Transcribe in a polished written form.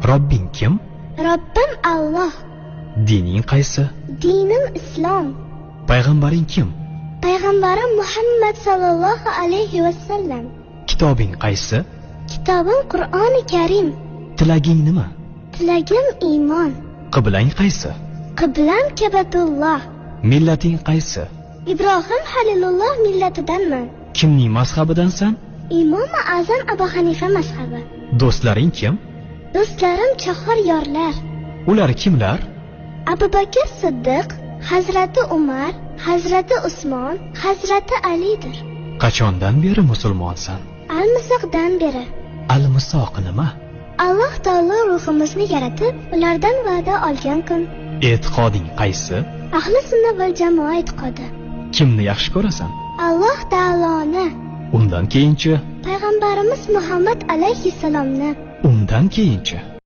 Robbing kim? Robbim Alloh. Dining qaysi? Dinim Islom. Payg'ambaring kim? Payg'ambarim Muhammad sallallohu alayhi va sallam. Kitobing qaysi? Kitobim Qur'oni Karim. Tilaging nima? Tilagim iymon. Qiblang qaysi? Qiblam Kabatulloh. Millating qaysi? Ibrohim Halilulloh millatidanman. Kimning mazhabidansan? Imomi Azam Abu Hanifa mazhabi. Do'stlaring kim? Do'stlarim chahar yorlar. Ular kimlar? Abu Bakr Siddiq, Hazrati Umar, Hazrati Usmon, Hazrati Alidir. Qachondan beri musulmonsan? Al-Misoqdan beri. Al-Misoq nima? Alloh taolo ruhimizni yaratib, ulardan va'da olgan kun. E'tiqoding qaysi? Ahli sunna val jamoa e'tiqodi. Kimni yaxshi ko'rasan? Alloh taoloni. Undan keyinchi? Payg'ambarimiz Muhammad alayhissalomni. Undan keyinchi?